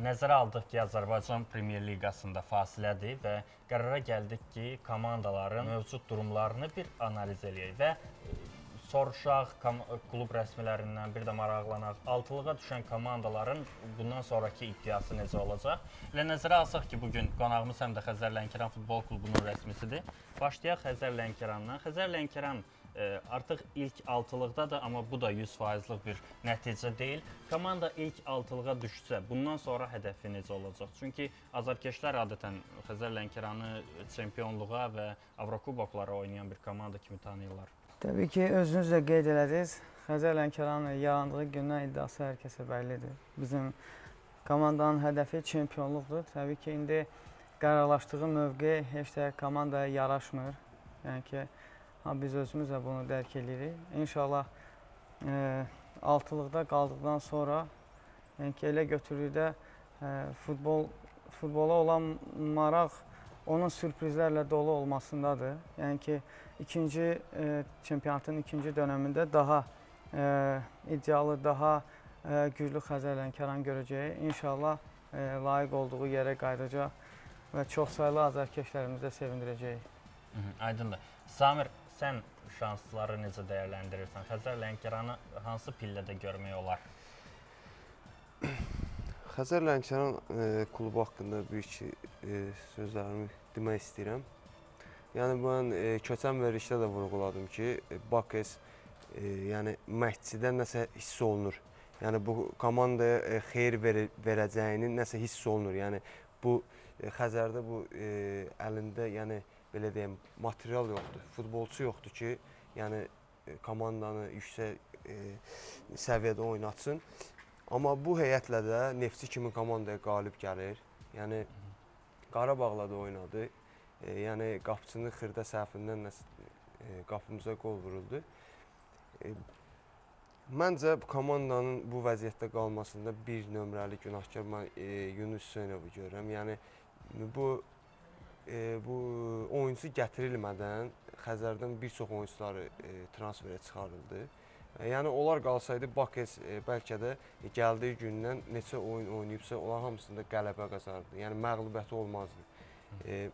Nəzərə aldıq ki, Azərbaycan Premyer Liqasında fasilədir və qərara gəldik ki, komandaların mövcud durumlarını bir analiz eləyək və soruşaq klub rəsmilərindən, bir də maraqlanaq, altılığa düşən komandaların bundan sonraki iddiası necə olacaq? Elə nəzərə alsaq ki, bugün qonağımız həm də Xəzər Lənkəran Futbol Klubunun rəsmisidir. Başlayaq Xəzər Lənkərandan. Xəzər Lənkəran artıq ilk altılıqdadır, amma bu da 100%lıq bir nəticə deyil. Komanda ilk altılığa düşsə, bundan sonra hədəfi necə olacaq? Çünki azarkeşlər adətən Xəzər Lənkəranı çempionluğa və Avrokuboklara oynayan bir komanda kimi tanıyırlar. Təbii ki, özünüz də qeyd elədiniz. Xəzər Lənkəranın yarandığı gündən iddiası hər kəsə bəllidir. Bizim komandanın hədəfi çempionluqdur. Təbii ki, indi qərarlaşdığı mövqe heç də komandaya yaraşmır. Yəni ki, biz özümüz də bunu dərk edirik. İnşallah altılıqda qaldıqdan sonra, yəni ki, elə götürdükdə futbola olan maraq onun sürprizlərlə dolu olmasındadır. Yəni ki, çempionatın ikinci dönəmində daha idealı, daha güclü Xəzər Lənkəran görəcəyik. İnşallah layiq olduğu yerə qayıdacaq və çoxsaylı azarkeşlərimizi də sevindirəcəyik. Aydındır. Samir, sən şansları necə dəyərləndirirsən? Xəzər Lənkəranı hansı pillədə görmək olar? Xəzər Lənkəran klubu haqqında bir iki sözlərimi demək istəyirəm. Yəni, mən keçən verilişdə də vurğuladım ki, Bakes, yəni məşqçidən nəsə hiss olunur. Yəni, bu komandaya xeyir verəcəyini nəsə hiss olunur. Yəni, bu Xəzərdə bu əlində, yəni, belə deyim, material yoxdur, futbolçu yoxdur ki, yəni komandanı yüksək səviyyədə oynatsın. Amma bu heyətlə də Neftçi kimi komandaya qalib gəlir. Yəni, Qarabağla da oynadı. Yəni, qapıçının xırda səhvindən qapımıza qol vuruldu. Məncə, bu komandanın bu vəziyyətdə qalmasında bir nömrəli günahkar mən Yunus Hüseynovu görürəm. Yəni, bu oyunçu gətirilmədən Xəzərdən bir çox oyunçuları transferə çıxarıldı. Yəni, onlar qalsaydı, Bakes bəlkə də gəldiyi gündən neçə oyun oynayıbsa, onlar hamısında qələbə qazanırdı. Yəni, məğlubiyyəti olmazdı.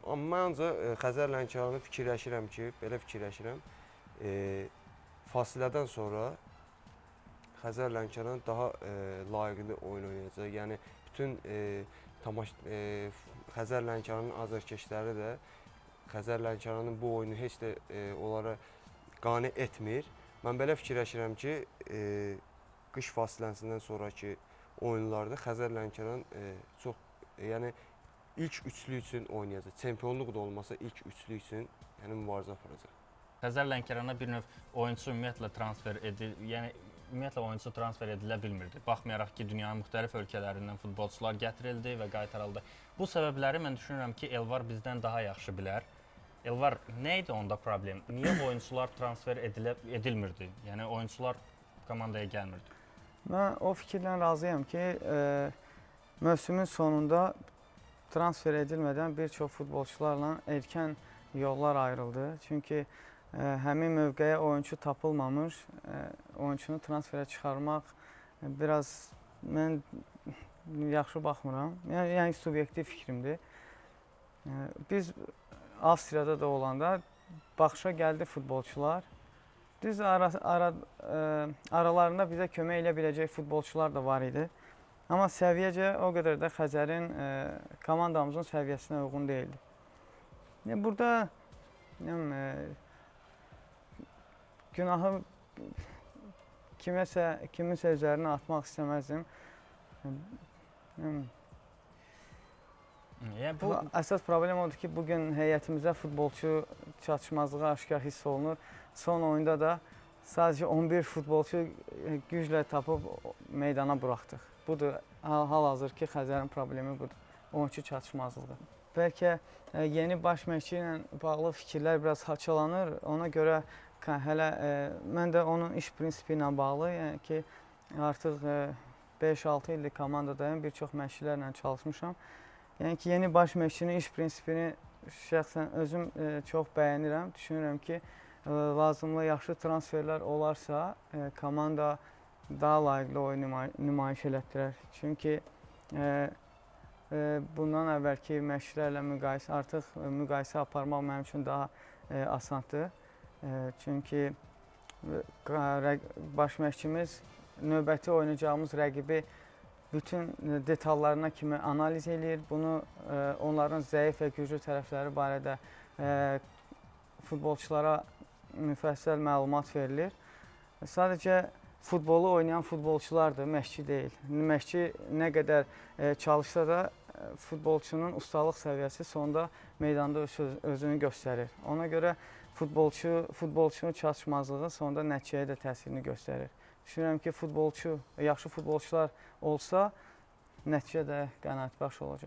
Amma mən ancaq Xəzər Lənkəranı fikirləşirəm ki, belə fikirləşirəm, fasilədən sonra Xəzər Lənkəran daha layiqli oyun oynayacaq. Yəni, bütün Xəzər Lənkəranın azarkeşləri də Xəzər Lənkəranın bu oyunu heç də onlara qane etmir. Mən belə fikirləşirəm ki, qış fasiləsindən sonraki oyunlarda Xəzər Lənkəran çox, yəni ilk üçlü üçün oynayacaq. Çempionluq da olmasa ilk üçlü üçün, yəni mübarizə aparacaq. Xəzər Lənkərana bir növ oyunçu ümumiyyətlə transfer edil, yəni ümumiyyətlə oyunçu transfer edilə bilmirdi. Baxmayaraq ki, dünyanın müxtəlif ölkələrindən futbolçular gətirildi və qaytarıldı. Bu səbəbləri mən düşünürəm ki, Elvar bizdən daha yaxşı bilər. Elvar, nə idi onda problem? Niyə oyunçular transfer edilmirdi? Yəni oyunçular komandaya gəlmirdi. Mən o fikirlə razıyam ki, mövsümün sonunda transfer edilmədən bir çox futbolçularla erkən yollar ayrıldı. Çünki həmin mövqeyə oyunçu tapılmamış, oyunçunu transferə çıxarmaq biraz mən yaxşı baxmıram. Yəni subyektiv fikrimdir. Biz Avstriyada da olanda baxışa gəldi futbolçular. Düz aralarında bizə kömək elə biləcək futbolçular da var idi. Amma səviyyəcə o qədər də Xəzərin komandamızın səviyyəsinə uyğun deyildi. Burada günahı kiminsə üzərinə atmaq istəməzdim. Yəni bu əsas problem odur ki, bugün heyətimizdə futbolçu çatışmazlığı aşkar hiss olunur. Son oyunda da sadəcə 11 futbolçu güclə tapıb meydana buraxdıq. Budur, hal-hazır ki, Xəzərin problemi budur. Oyunçu çatışmazlığı. Bəlkə yeni baş məşqçi ilə bağlı fikirlər biraz haçalanır. Ona görə hələ mən də onun iş prinsipi ilə bağlı, yəni ki, artıq 5-6 ildir komandadayım, bir çox məşqçilərlə çalışmışam. Yəni ki, yeni baş məşqçinin iş prinsipini şəxsən özüm çox bəyənirəm. Düşünürəm ki, lazımlı yaxşı transferlər olarsa, komanda daha layiqli oyun nümayiş elətdirər. Çünki Bundan əvvəlki məşqçilərlə müqayisə artıq müqayisə aparmaq mənim üçün daha asandır. Çünki baş məşqçimiz növbəti oynayacağımız rəqibi bütün detallarına kimi analiz eləyir. Bunu onların zəif və güclü tərəfləri barədə futbolçulara müfəssəl məlumat verilir. Sadəcə futbolu oynayan futbolçulardır, məşqçi deyil. Məşqçi nə qədər çalışsa da futbolçunun ustalıq səviyyəsi sonda meydanda özünü göstərir. Ona görə futbolçunun çatışmazlığı sonda nəticəyə də təsirini göstərir. Düşünürəm ki, yaxşı futbolçular olsa, nəticə də qənaətbəxş olacaq.